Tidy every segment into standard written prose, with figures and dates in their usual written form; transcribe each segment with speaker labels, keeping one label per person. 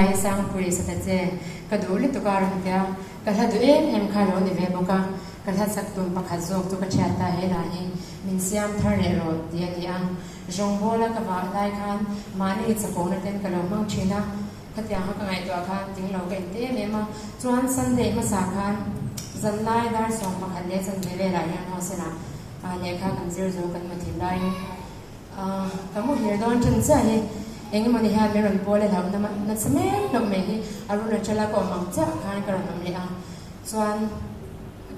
Speaker 1: hi Sangpui sa ta che, ka duh lutuk a rawn ti a, ka hla duh em em kha lo ni ve bawk a, ka hla chak tum pakhat zawk chu ka thiat ta he lah hi min siam thar leh rawh tih a ni a, Rawngbawla ka vah lai khan mahni chakawhna ten ka lo hmang thin a, khatiang kha ka ngaihtuah khan ting lo ka inti em em a, chuan Sunday hmasa khan zanlai dar 11 leh chanve velah hian hostel ah lehkha kan zir zo kan muthilh laiin Ka muhil dawn ṭan chiah hi eng emaw ni hian min rawn pawl a hlauhna nasa mek loh mai hi a run aṭala ka awm ang chiah khan ka rawn awm leh a. Chuan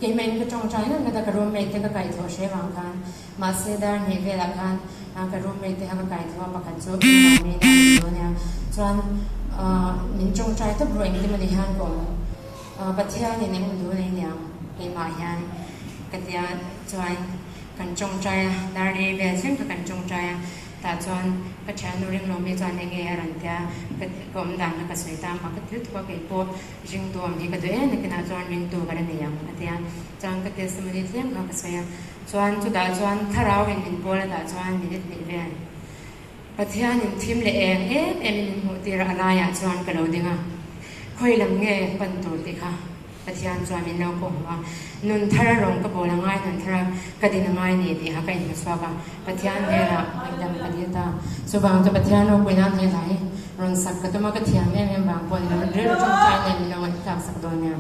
Speaker 1: keimah in ka ṭawngṭai ngat ngat a, ka roommate te ka kaihthawh hre vang khan mahse dar hnih velah khan ka roommate te kha ka kaihthawh a, pakhat chu engvang mai in a rawn dawn nia. Chuan min ṭawngṭai tawp rawh engtin emaw ni hian ka awm Pathianin eng duh nei niang keimah hian ka tia chuan Kan tawngtai a, dar ei vel thleng kha kan tawngtai a, tah chuan ka thiannu ringlawmi chuan eng nge a rawn tia ka ka awm dan kha ka sawi ta a, ka ti lutuk a keipawh ringtu awm hi ka duh em nakinah chuan ringtu ka la nei ang a tia, chuan ka testimony tlem kha ka sawi a, chuan chutah chuan thlarau in min pawl a tah chuan minute hnih vel Pathian in thim leh eng em em in min hmuh tir a laiah chuan ka lo ding a, khawi lam nge pan tur tih kha Pathian chuan min lo kawh hmuh a, nun thar a rawng ka bawl a ngai, nun thar a ka din a ngai ni tih kha ka inhmu chhuak a, Pathian hnenah ngaihdam ka dil ta. Chuvang chu Pathian ropui nan he hlai rawn sak ka tum a, ka thiam em em vang pawh ni lo, rilru tawngtai nen min lo ngaihthlak sak dawn nia.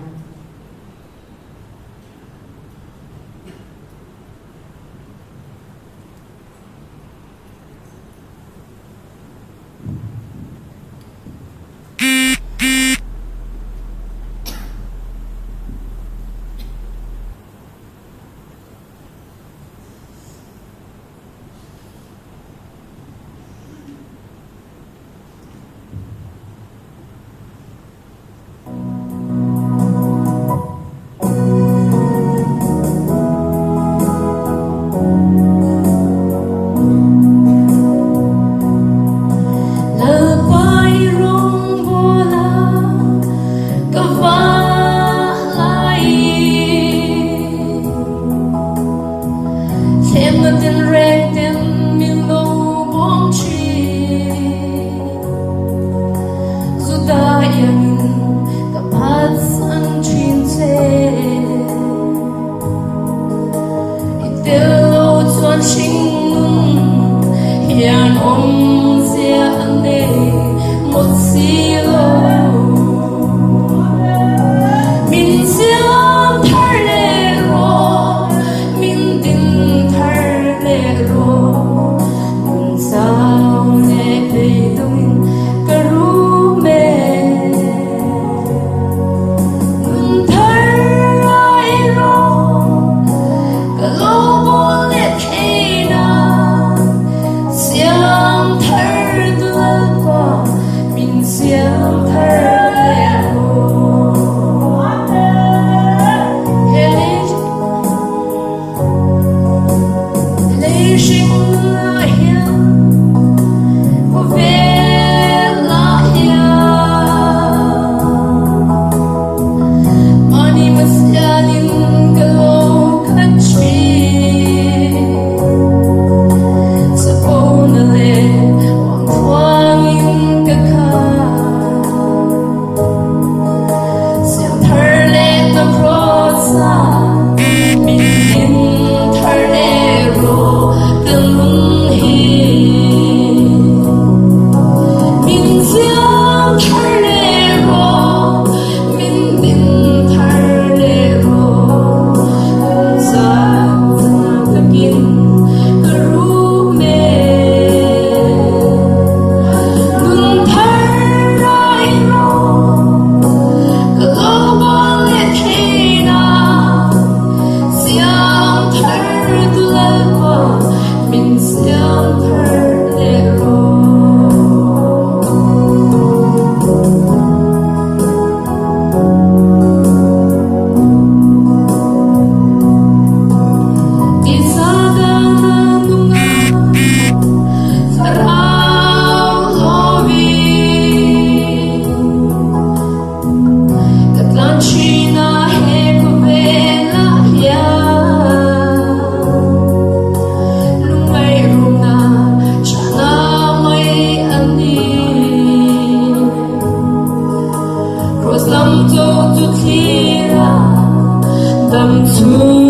Speaker 2: Thu.